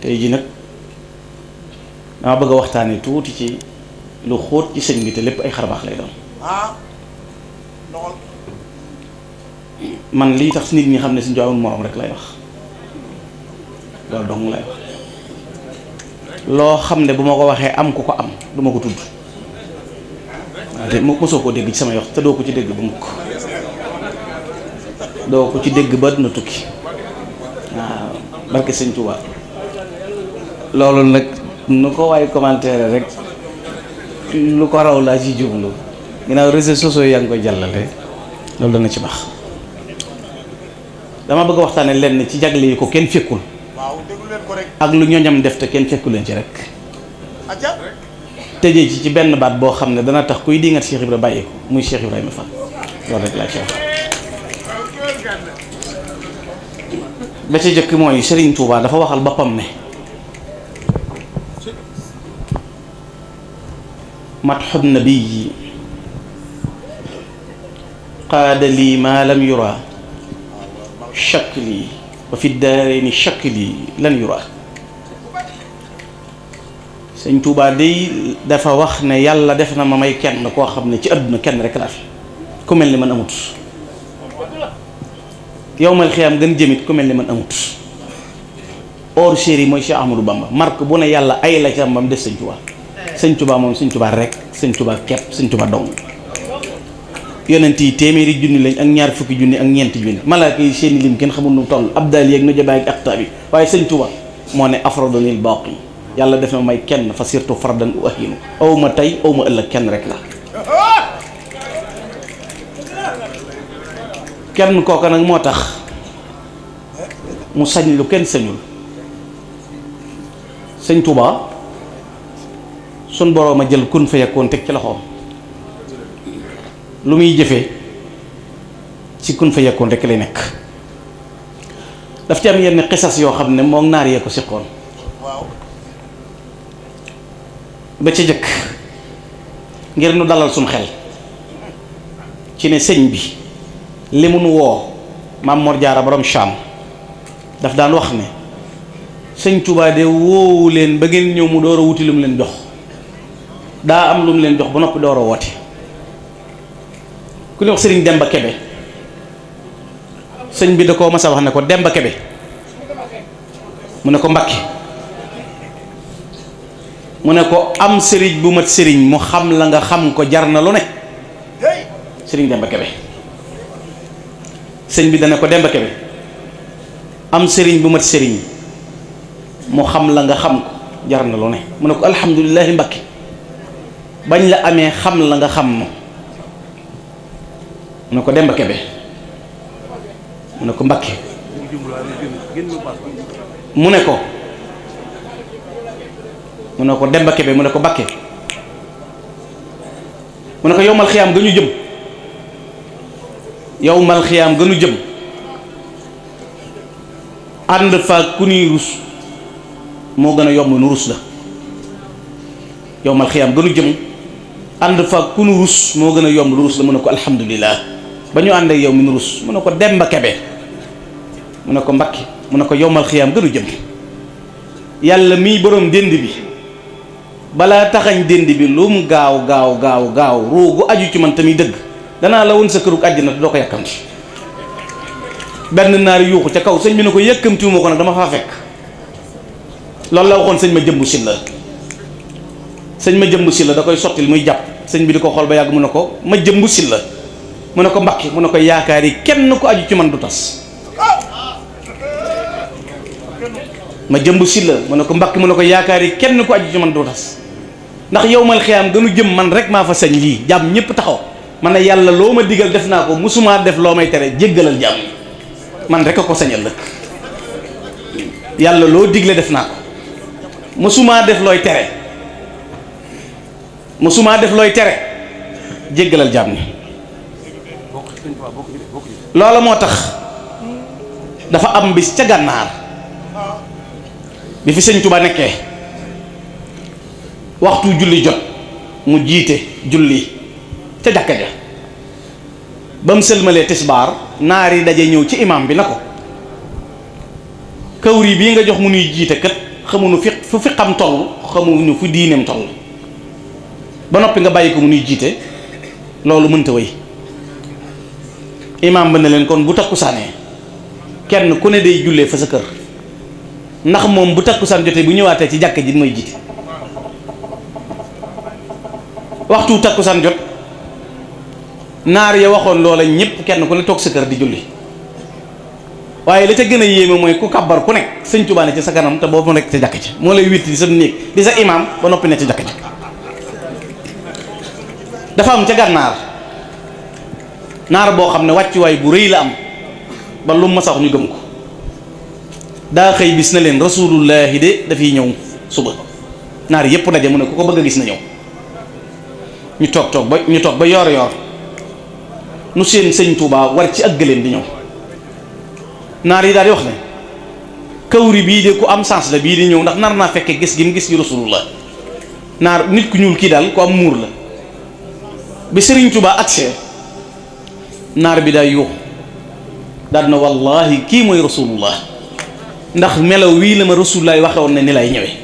tey ji nag dama bëgg a waxtaane tuuti ci lu xóot ci sëñ bi te lépp ay xarbaax lay doon. man lii tax nit ñi xam ne suñu joxewul moroom rek lay wax loolu dong lay wax loo xam ne bu ma ko waxee am ku ko am du ma ko tudd waaw te mosoo koo dégg ci samay wax te doo ko ci dégg bu mukk doo ko ci dégg ba dina tukki waaw barke sëñ Tuubaa loolu nag nu ko waaye commentaire rek lu ko raw laa ci jublu ginnaaw réseaux sociaux yaa ngi koy jàllale loolu dana ci baax. dama bëgg a waxtaane lenn ci jagle yi ko kenn fekkul ak lu ñoñam def te kenn fekku leen ci rek tëjee ci benn baat boo xam ne dana tax kuy dingat Cheikh Ibra bàyyi ko muy Cheikh Ibrahima Fall loolu rek laa ci wax. ba ca jëkk mooy Serigne Touba dafa waxal boppam ne matxu nabiyi qaada lii maa lam yura shakli wa fi daarayni shakli lan yura. sëñ Tuubaa day dafa wax ne yàlla def na ma may kenn koo xam ne ci àdduna kenn rek laa fi ku mel ni man amut yowmal xiyaam gën jëmit ku mel ni man amut hors série mooy Cheikh Ahmadou Bamba marque bu ne yàlla ay la ca mbam def sëñ Tuubaa. sëñ Tuubaa moom sëñ Tuubaa rek sëñ Tuubaa kepp sëñ Tuubaa dong yonent yi téeméeri junni lañ ak ñaar fukki junni ak ñeenti junni malaaka yi seeni lim kenn xamul nu toll abdal yeeg nu jabaay ak aqtaab yi waaye sëñ Tuubaa moo ne afradonil baaqi yàlla def na may kenn fa surtout fardan u ahinu aw ma tey aw ma ëllëg kenn rek la kenn kooka nag moo tax mu sañ lu kenn sañul. sëñ Tuubaa sun boroom a jël kun fa yakkoon teg ci loxoom lu muy jëfee ci kun fa yakkoon rek lay nekk. daf ci am yenn xisas yoo xam ne moom naar yee ko siqoon ba ca jëkk ngir nu dalal suñ xel ci ne sëñ bi li mu nu woo Maam Mor Jaara borom Cham daf daan wax ne sëñ Tuubaa de woowu leen ba ngeen ñëw mu door a wuti lu mu leen jox daa am lu mu leen jox ba noppi door a woote. ku ñuy wax sëriñ Demba Kebe sëñ bi da koo mas a wax ne ko Demba Kebe mu ne ko Mbàkke mu ne ko am sëriñ bu mat sëriñ mu xam la nga xam ko jar na lu ne. sëriñ Demba Kebe sëñ bi dana ko Demba Kebe am sëriñ bu mat sëriñ mu xam la nga xam ko jar na lu ne mu ne ko alhamdulilahi Mbàkke bañ la amee xam la nga xam ma mu ne ko Demba Kebe mu ne ko Mbàkke mu ne ko Demba Kebe mu ne ko Mbàkke mu ne ko yowmal xiyaam ga ñu jëm yowmal xiyaam ga ñu jëm ànd fa ku nuy rus moo gën a yomb nu rus la yowmal xiyaam ga ñu jëm ànd fa ku nu rus moo gën a yomb nu rus la mu ne ko alhamdulilah ba ñu ànd ak yow mi nu rus mu ne ko Demba Kebe mu ne ko Mbàkke mu ne ko yowmal xiyaam gënu jëm yàlla mii boroom dénd bi balaa taxañ dénd bi lu mu gaaw gaaw gaaw gaaw ruugu aju ci man tamit dëgg danaa la woon sa kërug àjjana doo ko yàkkamti. benn naari yuuxu ca kaw sëñ bi ne ko yëkkamtiwuma ko nag dama faa fekk loolu la waxoon sëñ ma jëmbu silla sëñ ma jëmbu silla da koy sottil muy jàpp sëñ bi di ko xool ba yàgg mu ne ko ma jëmbu silla mu ne ko Mbàkke mu ne ko yaakaar yi kenn ko aju ci man du tas. ma jëmb silla mu ne ko Mbàkke mu ne ko yaakaar yi kenn ko aju ci man du tas ndax yowmal xiyaam gënu jëm man rek maa fa sañ lii jàmm ñëpp taxaw man ne yàlla loo ma digal def naa ko musumaa def loo may tere jéggalal jàmm man rek a ko sañal la yàlla loo digle def naa ko musumaa def looy tere jéggalal jàmm ni loola moo tax dafa am bis ca gànnaar bi fi sëñ Tuba nekkee waxtu julli jot mu jiite julli ca jàkka ja ba mu sëlmalee tisbaar naar yi daje ñëw ci imam bi na ko kawri bii nga jox mu nuy jiite kat xamuñu fu fiqam toll xamuñu fu diineem toll ba noppi nga bàyyi ko mu nuy jiite loolu mënta wéy. imaam ba ne leen kon bu takkusaanee kenn ku ne day jullee fa sa kër ndax moom bu takkusaan jotee bu ñëwaatee ci jàkka ji mooy jiite. waxtu takkusaan jot naar ya waxoon loola ñëpp kenn ku ne toog sa kër di julli waaye la ca gën a yéeme mooy ku kabbar ku nekk sëñ Tuubaa ne ci sa kanam te boobu nekk ca jàkka ji moo lay witti di sa néeg di sa imaam ba noppi ne ca jàkka ji. dafa am ca gànnaar naar boo xam ne wàccuwaay bu rëy la am ba lu ma sax ñu gëm ko daa xëy bis na leen rasulullahi de dafay ñëw suba naar yépp daje mu ne ku ko bëgg a gis na ñëw. ñu toog ba yor nu seen sëñ Tuubaa war ci ak gëléem di ñëw naar yi daal di wax ne kawri bii de ku am sens la bii di ñëw ndax nar naa fekke gis gi mu gis gi rasulullah. naar nit ku ñuul kii daal ku am muur la bi sëriñ Tuubaa agsee naar bi daay yuux daal na wallahi kii mooy rasulullah ndax melaw wii la ma rasulullah waxe woon ne ni lay ñëwee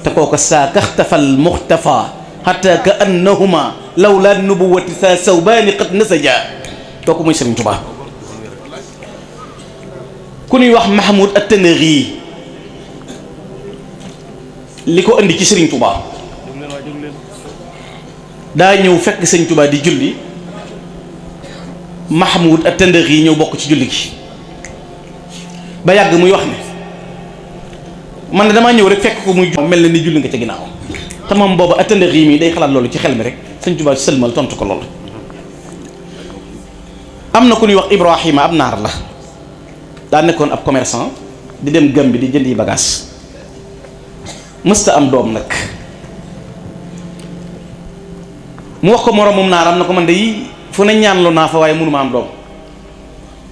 te kooku saa kaxtafal muxtafa xataa ka annahuma lawla nubuwati sa sawbaani qad nasaja kooku mooy Sëriñ Tuubaa. ku ñuy wax Mahmoud at-Tanaghi li ko indi ci Sëriñ Tuubaa daa ñëw fekk Sëriñ Tuubaa di julli Mahmoud at-Tanaghi ñëw bokk ci julli gi ba yàgg muy wax ne man ne damaa ñëw rek fekk ko muy mel na ni julli nga ca ginnaaw te moom boobu at-Tanaghi mi day xalaat loolu ci xel mi rek Sëriñ Tuubaa sëlmal tontu ko loolu. am na ku ñuy wax Ibrahima ab naar la daa nekkoon ab commerçant di dem Gàmbi di jëndi bagage mësta am doom nag mu wax ko moroomum naaram na ko man de fu ne ñaanlu naa fa waaye mënuma am doom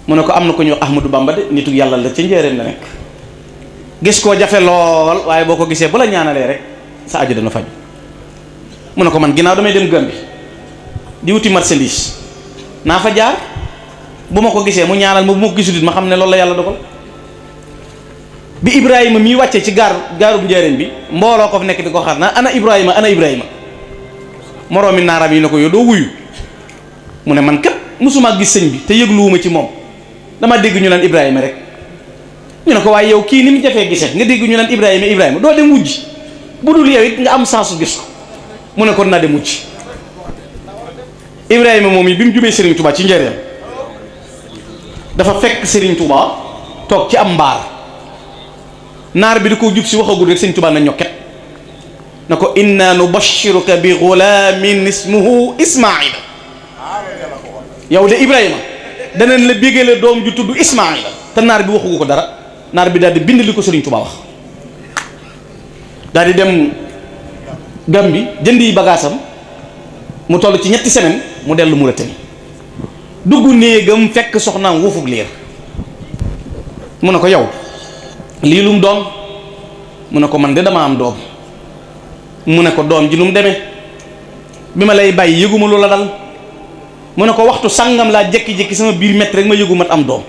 mu ne ko am na ko ñuy wax Ahmadou Bamba de nitu yàlla la ca njéeréen la nekk gis koo jafe lool waaye boo ko gisee bu la ñaanalee rek sa aju dana faju mu ne ko man ginnaaw damay dem Gàmbi di wuti marchandise naa fa jaar bu ma ko gisee mu ñaanal ma bu ma ko gisul it ma xam ne loolu la yàlla dogal. bi Ibrahima miy wàccee ci gaaru bu njëriñ bi mbooloo ko fa nekk di ko xaar naa ana Ibrahima moroomi naaram yi ne ko yow doo wuyu mu ne man kat mosuma gis sëñ bi te yëgluwuma ci moom dama dégg ñu naan Ibrahima rek ñu ne ko waaye yow kii ni mu jafee gisee nga dégg ñu naan Ibrahima doo dem wujji bu dul yow it nga am sensu gis ko mu ne kon naa dem wujji Ibrahima moom yi bi mu jubee Serigne Touba ci njëriñam dafa fekk Serigne Touba toog ci am mbaar naar bi di ko jub si waxagul rek Serigne Touba na ñokket na ko inna nubashiruka bi ghulamin ismuhu Ismaila yow de Ibrahima danañ la bégale doom ju tudd Ismaila te naar bi waxugu ko dara naar bi daal di bind li ko Serigne Touba wax daal di dem Gàmbi jëndi bagaasam mu toll ci 3 semaines mu dellu Mauritanie dugg néegam fekk soxnaam wuufug liir mu ne ko yow lii lu mu doon mu ne ko man de dama am doom mu ne ko doom ji nu mu demee bi ma lay bàyyi yëguma lu la dal mu ne ko waxtu sangam laa jékki-jékki sama biir métti rek ma yëgu mat am doom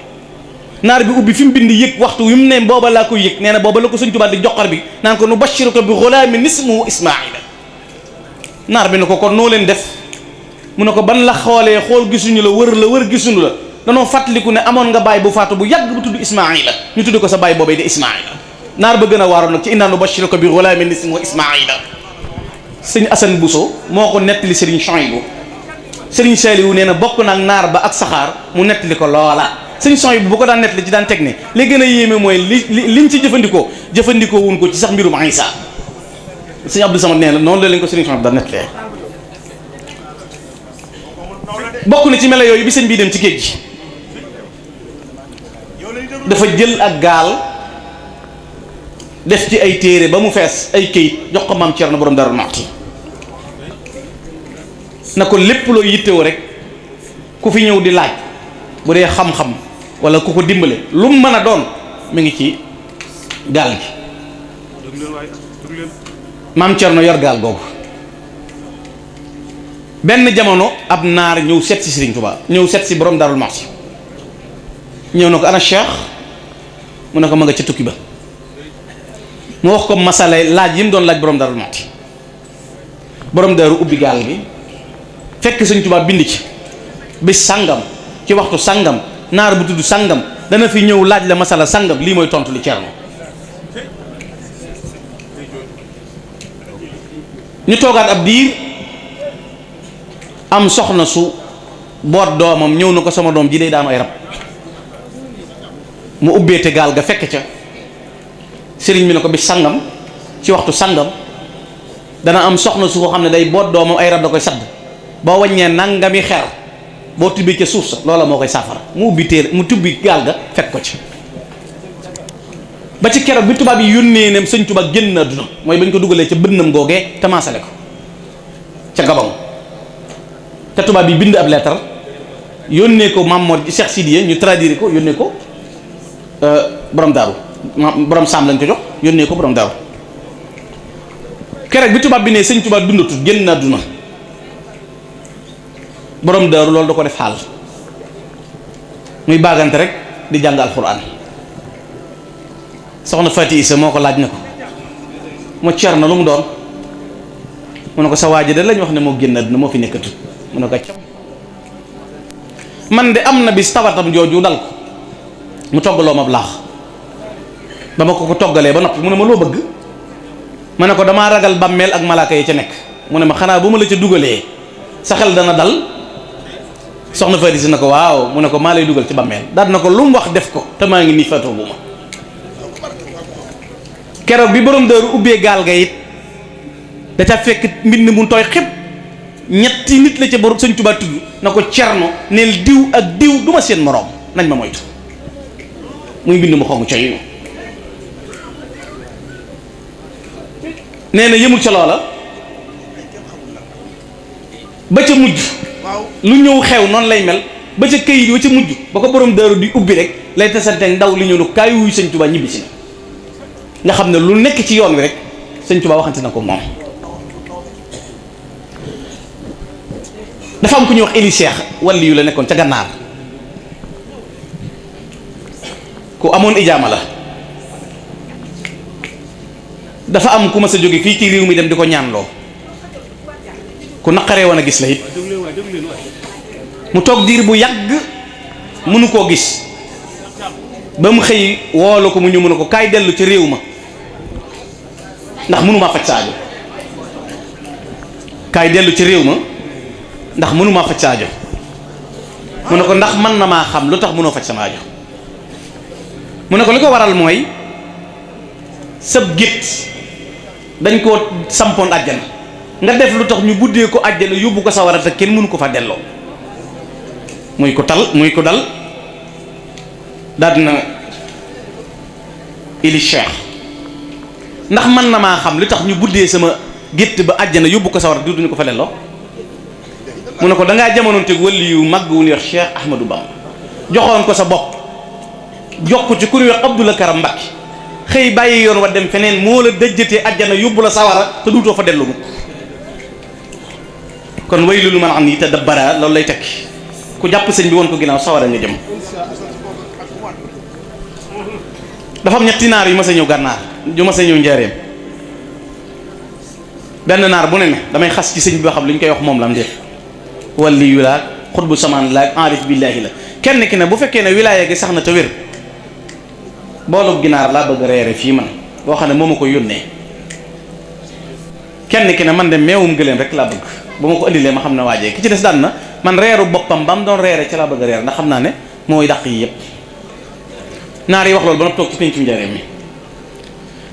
naar bi ubbi fi mu bind yëg waxtu wi mu ne booba laa koy yëg nee na booba la ko Sëñ Tuubaa di joxar bi naan ko nu bashiruka bi ghulaamin ismuhu Ismaila naar bi ne ko kon noo leen def mu ne ko ban la xoolee xool gisuñu la wër gisuñu la danoo fàttaliku ne amoon nga baay bu faatu bu yàgg bu tudd Ismaila ñu tudd ko sa baay boobee di Ismaila naar ba gën a waaroon nag ci innaa nubashiruka bi ghulaamin ismuhu Ismaila. sëñ Assane Bousso moo ko nettali Serigne Souhaïbou Serigne Saliou nee na bokk na ak naar ba ak saxaar mu nettali ko loola Serigne Souhaïbou bu ko daan nettali ci daan teg ne li gën a yéeme mooy liñ ci jëfandikoo wuñ ko ci sax mbirum Isa sëñ Abdou Samad nee na noonu la leen ko Serigne Souhaïbou daan nettalee. bokk na ci melo yooyu bi sëñ bii dem ci géej gi dafa jël ak gaal def ci ay téere ba mu fees ay këyit jox ko maam Cerno borom Daaru Muxti na ko lépp loo yittewoo rek ku fi ñëw di laaj bu dee xam-xam wala ku ko dimbale lu mu mën a doon mi ngi ci gaal gi maam Cerno yor gaal googu benn jamono ab naar ñëw seet si Serigne Touba ñëw seet si borom Daaru Muxti ñëw na ko ana Cheikh mu ne ko ma nga ca tukki ba mu wax ko masala laaj yi mu doon laaj borom Daaru Muxti borom daaru ubbi gaal gi fekk Sëñ Tuubaa bind ci bis sàngam ci waxtu sàngam naar bu tudd sàngam dana fi ñëw laaj la masala sàngam lii mooy tontu li Cerno ñu toogaat ab diir am soxna su boot doomam ñëw na ko sama doom ji day daanu ay rab mu ubbeete gaal ga fekk ca sëriñ bi ne ko bis sàngam ci waxtu sàngam dana am soxna su ko xam ne day boot doomam ay rab da koy sadd boo waññee nangami xeer boo tubbi ca suuf sa loola moo koy saafara mu ubbi téere mu tubbi gaal ga fekk ko ci ba ci keroog bi tubaab yi yónnee ne Sëñ Tuubaa génn na àdduna mooy bañ ko dugalee ca bënnam googee te maasale ko ca Gabon te tubaab yi bind ab lettre yónnee ko Mamoor Cheikh Sidiye ñu traduire ko yónnee ko borom daaru borom saam lañ ko jox yónnee ko borom daaru keroog bi tubaab bi ne Sëñ Tuubaa dundatut génn na àdduna borom daaru loolu da ko def xaal muy baagante rek di jàng alxuraan soxna Fati Isa moo ko laaj na ko mu Cerno lu mu doon mu ne ko sa waaji de lañ wax ne moo génn àdduna moo fi nekkatut mu ne ko cam man de am na bis tawatam jooju dal ko mu toggaloo ma laax ba ma ko toggalee ba noppi mu ne ma loo bëgg ma ne ko damaa ragal bàmmeel ak malaaka yi ca nekk mu ne ma xanaa bu ma la ca dugalee sa xel dana dal soxna Fati Isa na ko waaw mu ne ko maa lay dugal ci bàmmeel daal na ko lu mu wax def ko te maa ngi nii faatoo bu ma keroog bi borom daaru ubbee gaal ga it da ca fekk mbind mu tooy xib ñetti nit la ca borom Sëñ Tuubaa tudd na ko Cerno neel diw ak diw du ma seen moroom nañ ma moytu muy mbind mu xonq coy nee na yëmul ca loola ba ca mujj lu ñëw xew noonu lay mel ba ca këyit wa ca mujj ba ko borom daaru di ubbi rek lay tasanteeg ndaw li ñëw ne kaay wuy Sëñ Tuubaa ñibbisi na nga xam ne lu nekk ci yoon wi rek Sëñ Tuubaa waxante na ko moom. dafa am ku ñuy wax Eli Cheikh wàlli yu la nekkoon ca gànnaar ku amoon ijaama la dafa am ku ma sa jóge fii ci réew mi dem di ko ñaanloo ku naqaree woon a gis la it mu toog diir bu yàgg mënu koo gis ba mu xëy woolu ko mu ñëw mu ne ko kaay dellu ci réew ma ndax mënumaa faj saajo kaay dellu ci réew ma ndax mënumaa faj saajo mu ne ko ndax mën na maa xam lu tax mënoo faj sama aajo mu ne ko li ko waral mooy sab gétt dañ koo sampoon àjjana nga def lu tax ñu buddee ko àjjana yóbbu ko sawara te kenn mënu ko fa delloo muy ko tal muy ko dal daal dina Eli Cheikh ndax mën na maa xam li tax ñu buddee sama gétt ba àjjana yóbbu ko sawara duñu ko fa delloo mu ne ko dangaa jamonoonteeg wàlli yu mag wu ñuy wax Cheikh Ahmadou Bamba joxoon ko sa bopp jox ko ci ku ñuy wax Abdoulaye Karam Mbacké xëy bàyyi yoon wa dem feneen moo la dëjjatee àjjana yóbbu la sawara te duutoo fa dellu mu kon waylul man an yatadabbara loolu lay tekki ku jàpp sëñ bi woon ko ginnaaw sawara nga jëm. dafa am ñetti naar yu ma sa ñëw gànnaar yu ma sa ñëw njaareem benn naar bu ne damay xas ci sëñ bi ba xam li ñu koy wax moom la am déet wali yu laag xutbu samaan laag arif billaahi la kenn ki ne bu fekkee ne wilaaya gi sax na te wér boolub ginaar laa bëgg a reere fii man boo xam ne moo ma ko yónnee kenn ki ne man de meewum gëléem rek laa bëgg bu ma ko indilee ma xam ne waajee ki ci des daan na man reeru boppam ba mu doon reere ci laa bëgg a reer ndax xam naa ne mooy dàq yi yëpp naar yi wax loolu ba na toog ci pencum njaareem mi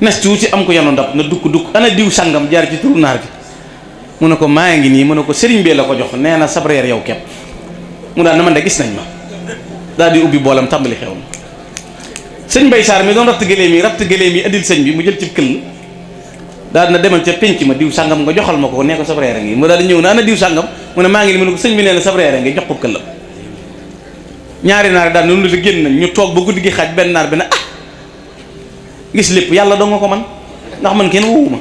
nes tuuti am ko yanu ndab na dukk ana diw sàngam jaar ci turu naar bi mu ne ko maa ngi nii mu ne ko sëriñ bee la ko jox nee na sab reer yow kepp mu daal na man de gis nañ ma daal di ubbi boolam tàmbali xew ma sëñ Mbay Saar mi doon ratt gëléem yi indil sëñ bi mu jël ci këll daal na demal ca penc ma diw sàngam nga joxal ma ko nee ko sab reer a ngi mu daal di ñëw na ana diw sàngam mu ne maa ngi nii mu ne ko sëñ bi nee na sab reer a ngi jox ko këllam ñaari naar daal noonu la génn nañ ñu toog ba guddi gi xaaj benn naar bi ne gis lépp yàlla doo nga ko man ndax man kenn wowuma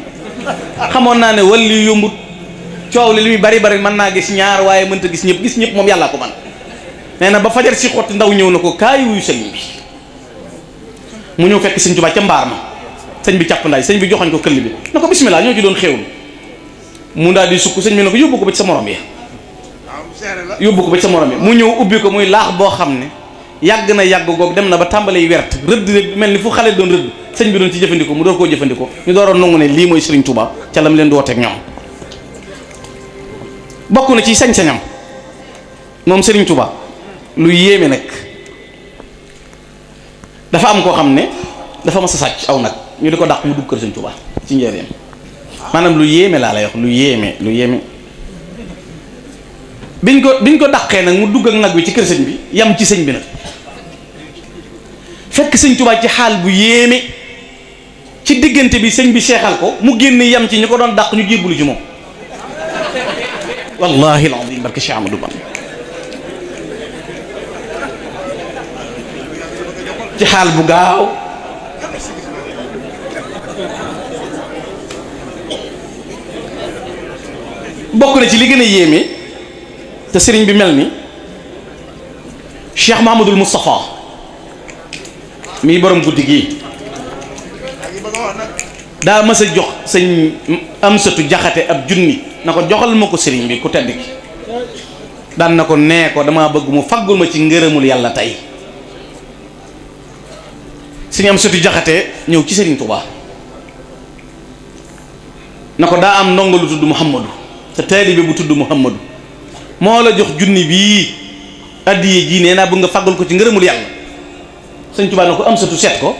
xamoon naa ne wàlli yombut coow li muy bari mën naa gis ñaar waaye mënta gis ñëpp moom yàllaa ko man nee na ba fajar si xotti ndaw ñëw na ko kaay wuyu sëñ bi mu ñëw fekk sëñ Tuubaa ca mbaar ma sëñ bi càpp ndaay sëñ bi joxoñ ko këll bi na ko bismillah ñoo ci doon xéewlu mu daal di sukk sëñ bi ne ko yóbbu ko ba ci sa morom yi yóbbu ko ba ci sa morom yi mu ñëw ubbi ko muy laax boo xam ne yàgg na yàgg goog dem na ba tàmbalee wert rëdd mel ni fu xale doon rëdd sëñ bi doon ci jëfandikoo mu door koo jëfandikoo ñu dooroon nangu ne lii mooy Serigne Touba ca lam leen di wooteeg ñoom bokk na ci sañ-sañam moom Serigne Touba lu yéeme nag dafa am koo xam ne dafa mas a sàcc aw nag ñu di ko dàq mu dugg kër Serigne Touba ci njëriñam maanaam lu yéeme laa lay wax lu yéeme biñ ko dàqee nag mu dugg ak nag wi ci kër sëñ bi yam ci sëñ bi nag fekk sëñ Touba ci xaal bu yéeme ci diggante bi sëñ bi seexal ko mu génn yam ci ñu ko doon dàq ñu jébbalu ci moom wallahi alazim barke Cheikh Amadou Bamba ci xaal bu gaaw bokk na ci li gën a yéeme te sëriñ bi mel ni Cheikh Mahamadul Moustapha mii borom guddi gii daa mës a jox sëñ Amsatu Jaxate ab junni na ko joxal ma ko sëriñ bi ku tedd ki daan na ko nee ko damaa bëgg mu faggul ma ci ngërëmul yàlla tey sëñ Amsatu Jaxate ñëw ci sëriñ Touba na ko daa am ndongo lu tudd Muhammadu te taalibe bu tudd Muhammadu moo la jox junni bii addiye ji nee naa bëgg nga faggul ko ci ngërëmul yàlla sëñ Touba na ko Amsatu seet ko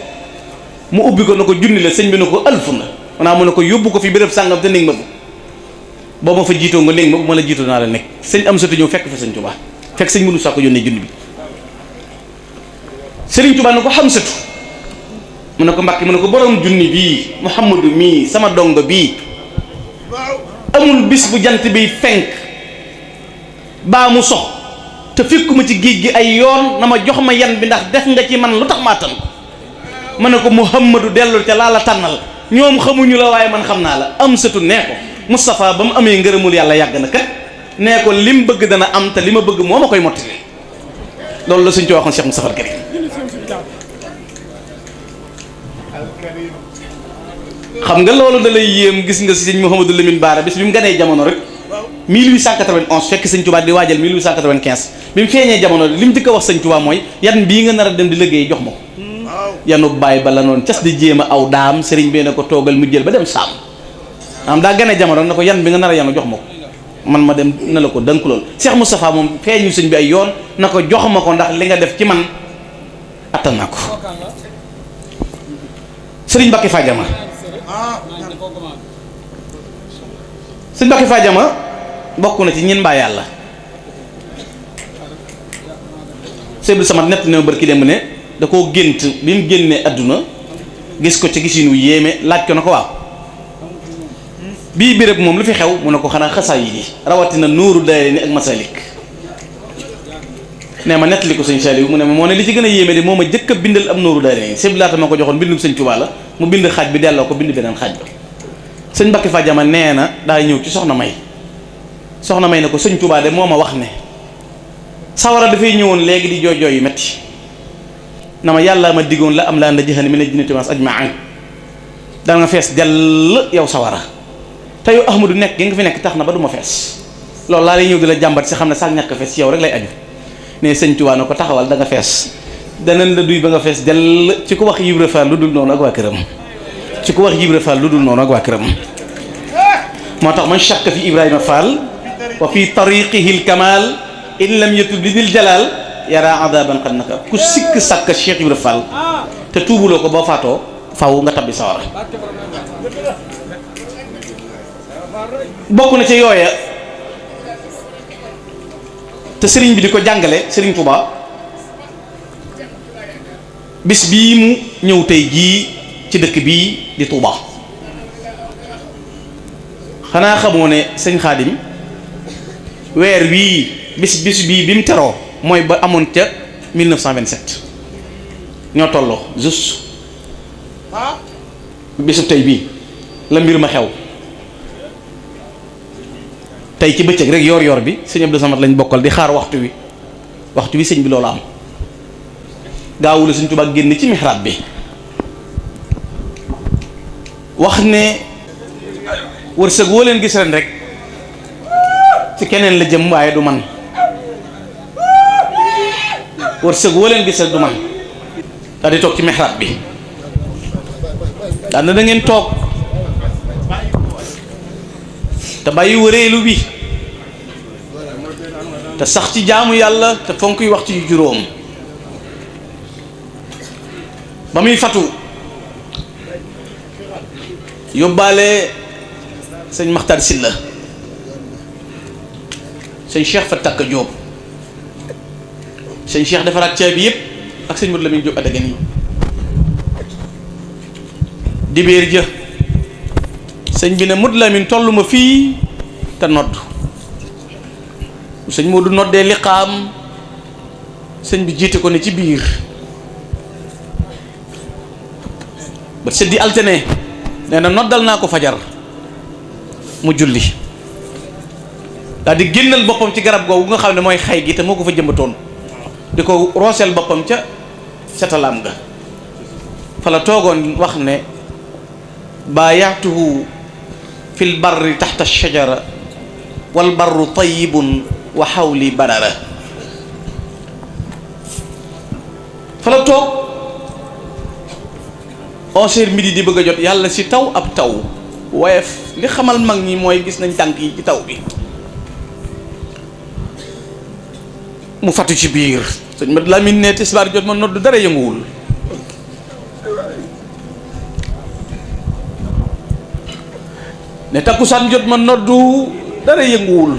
mu ubbi ko na ko junni la sëñ bi na ko alfu na maanaam mu ne ko yóbbu ko fi béréb sàngam te néeg ma boo ma fa jiitoo nga néeg ma bu ma la jiitoo naa la nekk sëñ Amsatu ñëw fekk fa sëñ Touba fekk sëñ mënu saa ko yónnee junni bi sëriñ Touba na ko Amsatu mu ne ko Mbàkke mu ne ko borom junni bii Muhammadu mii sama dongo bii amul bis bu jant bi fenk baa mu sox te fekkuma ci géej gi ay yoon na ma jox ma yan bi ndax def nga ci man lu tax maa tan ko ma ne ko Muhammadu dellul ca laa la tànnal ñoom xamuñu la waaye man xam naa la Amsatu nee ko Moustapha ba mu amee ngërëmul yàlla yàgg na kat nee ko lim bëgg dana am te li ma bëgg moo ma koy mottali loolu la suñ ci waxoon Cheikh Moustapha Karim xam nga loolu da lay yéem gis nga si sëñ Mouhamadou Lamine Bara bis bi mu ganee jamono rek 1891 fekk sëñ Touba di waajal 1895 bi mu feeñee jamono li mu dëkk a wax sëñ Touba mooy yan bii nga nar a dem di liggéey jox ma ko yanu bàyyi ba la noonu cas di jéem a aw daam sëriñ bee na ko toogal mu jël ba dem saam am daa ganee jamono na ko yan bi nga nar a yanu jox ma ko man ma dem na la ko dënk lool Cheikh Moustapha moom feeñu sëñ bi ay yoon na ko jox ma ko ndax li nga def ci man attan naa ko sëriñ Mbacke Fadiama sëñ Mbacke Fadiama bokk na ci ñin mbaa yàlla Seydou Samad nett ne barki dem ne da koo gént bi mu génnee àdduna gis ko ci gisin wu yéeme laaj ko na ko waaw bii béréb moom lu fi xew mu ne ko xanaa xasaay yi rawatina Nuuru Daarayni ak Masalik nee ma nettali ko sëñ Saliou mu ne ma moo ne li ci gën a yéeme de moo ma jëkk a bindal am Nuuru Daarayni sëñ laata ma ko joxoon bindum sëñ Tuubaa la mu bind xaaj bi delloo ko bind beneen xaaj ba sëñ Mbacke Fadiama nee na daa ñëw ci soxna May ne ko sëñ Tuubaa de moo ma wax ne sawara dafay ñëwoon léegi di jooy yu metti na ma yàlla ma diggoon la am laa na jëxani mina jinnati was ajmain da nga fees dell yow sawara te yow Ahmadu nekk gi nga fi nekk tax na ba du ma fees loolu laa lay ñëw di la jàmbat si xam ne sax ñàkk fees yow rek lay aju ne sëñ Tuubaa na ko taxawal da nga fees danañ la duy ba nga fees dell ci ko wax Ibra Fall lu dul noonu ak waa këram ci ko wax Ibra Fall lu dul noonu ak waa këram moo tax man shakka fi Ibrahima Fall wa fi tariqihi al-kamal in lam yatub li dil jalal yara adaban qad naka ku sikk sàkk Cheikh Ibra Fall te tuubuloo ko boo faatoo faw nga tabbi sawara bokk na ci yooya te sëriñ bi di ko jàngale sëriñ Touba bis bii mu ñëw tey jii ci dëkk bii di Touba xanaa xamoo ne sëñ Xaadim weer wii bis bii bi mu teroo mooy ba amoon ca 1927 ñoo tolloo juste bisu tey bii la mbir ma xew tey ci bëccëg rek yor bi sëñ Abdou Samad lañ bokkal di xaar waxtu wi sëñ bi loolu am gaawula sëñ Tuubaa génn ci mihrab bi wax ne wërsëg woo leen gis ren rek ci keneen la jëm waaye du man. wërsëg woo leen gis rek du man. daal di toog ci mihrab bi daal na da ngeen toog te bàyyi wëreelu bi te sax ci jaamu yàlla te fonk yi waxtu yu juróom. ba muy fatu yóbbaale sëñ Maxtar Silla sëñ Cheikh Fatak Diop sëñ Cheikh defaraat caabi yëpp ak sëñ Modou Lamine Diop Adagani dibéer jë sëñ bi ne Modou Lamine tollu ma fii te nodd sëñ Modou noddee liqaam sëñ bi jiite ko ne ci biir ba seddi altine nee na noddal naa ko fajar mu julli daal di génnal boppam ci garab googu nga xam ne mooy xay gi te moo ko fa jëmbatoon di ko rooseel boppam ca talaam ga fa la toogoon wax ne baayaatuhu fil barri taxta shajara wal barru tayyibun wa xawli barara fa la toog 11h midi di bëgg a jot yàlla si taw ab taw woyof li xamal mag ñi mooy gis nañ tànk yi ci taw bi mu fatu ci biir sëñ Mat Lamin ne tisbaar jot ma nodd dara yënguwul ne takkusaan jot ma noddu dara yënguwul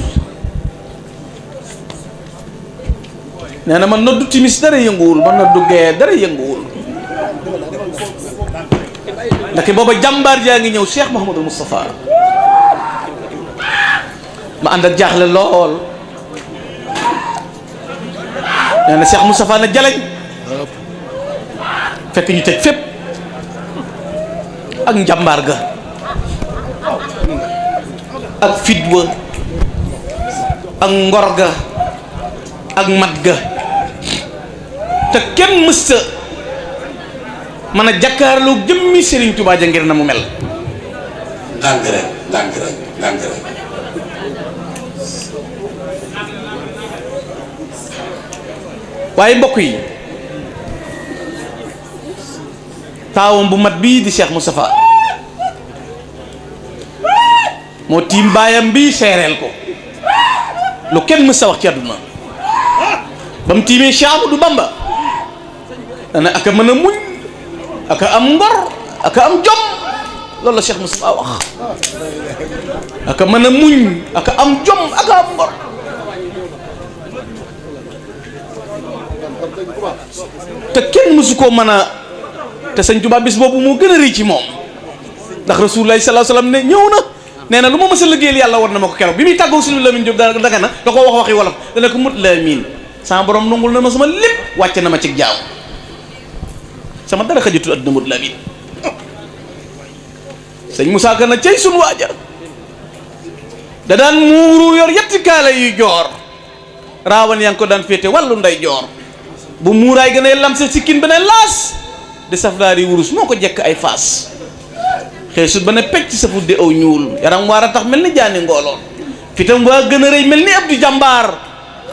nee na ma noddu timis dara yënguwul ma noddu gee dara yënguwul ndake booba jàmbaar jaa ngi ñëw Cheikh Mouhamadul Moustapha ma ànd ak jaaxle lool nee na Cheikh Moustapha na jaleñ fekk ñu tëj fépp ak njàmbaar ga ak fitwa ak ngor ga ak mat ga te kenn mësta mën a jàkkaarloo jëmmi Serigne Touba ja ngir na mu mel. ndànk rek. waaye mbokk yi taawam bu mat bii di Cheikh Moustapha moo tiim baayam bi seereel ko lu kenn mës a wax ci àdduna ba mu tiimee Cheikh Ahmadou Bamba dana aka mën a muñ aka am ngor aka am jom loolu la Cheikh Moustapha wax aka mën a muñ aka am jom aka am ngor te kenn mësu koo mën a te sëñ Tuubaa bis boobu moo gën a rëy ci moom ndax Rasulullah sallallahu alayhi wasallam ne ñëw na nee na lu ma mës a liggéeyal yàlla war na ma ko keroog bi muy tàggoo Sëñ Lamin Jóob daga na da koo wax waxi wolof dana ko mut Lamin sama borom nangul na ma sama lépp wàcce na ma ci jaaw sama dara xajatul àddina mut Lamin sëñ Moussa Ka na cey sunu waaja da daan muuru yor yetti kaala yuy joor raawan yaa ngi ko daan féete wàllu nday joor bu muuraay gën a lam sa sikkin beneen laas di safdaar yi wurus moo ko jekk ay faas xeesut ba ne pecc sa fudde aw ñuul yaram waar a tax mel ni jaani ngooloon fitam waa gën a rëy mel ni ab di jàmbaar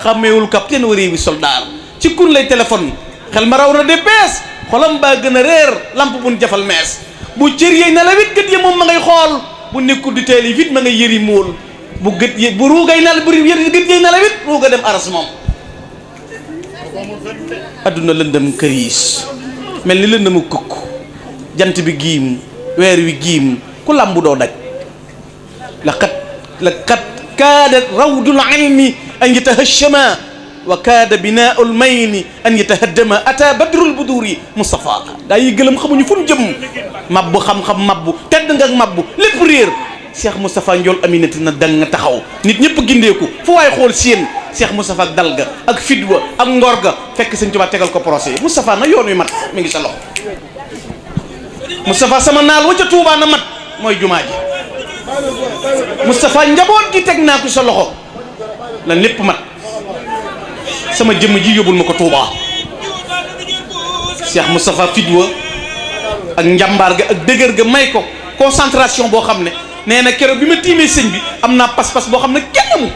xàmmeewul capitaine wari bi soldaar ci kun lay téléphone xel ma raw na de bees xolam baa gën a réer lamp buñ jafal mees bu cër yeey na la wit gët ya moom ma ngay xool bu nekkul di teel yi vite ma ngay yëri móol bu gët yi bu ruugay na la bu yëri gët yeey na la wit ruuga dem aras moom adduna lëndëm këriis mel ni lëndëmu kukk jant bi giim weer wi giim ku làmbu doo daj laqad kaada rawdul ilmi an yatahashama wa kaada binaul mayni an yatahaddama ata badrul buduri Moustapha gaa yi gëlëm xamuñu fu ñu jëm mabbu xam-xam mabbu tedd nga ak mabbu lépp réer Cheikh Moustapha njool aminati na dal nga taxaw nit ñëpp gindeeku fu waay xool seen Cheikh Moustapha ak dal ga ak fidwa ak ngor ga fekk Sëñ Tuubaa tegal ko procès Moustapha na yoon wi mat mi ngi sa loxo Moustapha sama naal wa ca Tuubaa na mat mooy jumaa ji Moustapha njaboot gi teg naa ko sa loxo lan lépp mat sama jëmm ji yóbbul ma ko Tuubaa Cheikh Moustapha fidwa ak njàmbaar ga ak dëgër ga may ko concentration boo xam ne nee na keroog bi ma tiimee sëñ bi am naa pas-pas boo xam ne kenn amu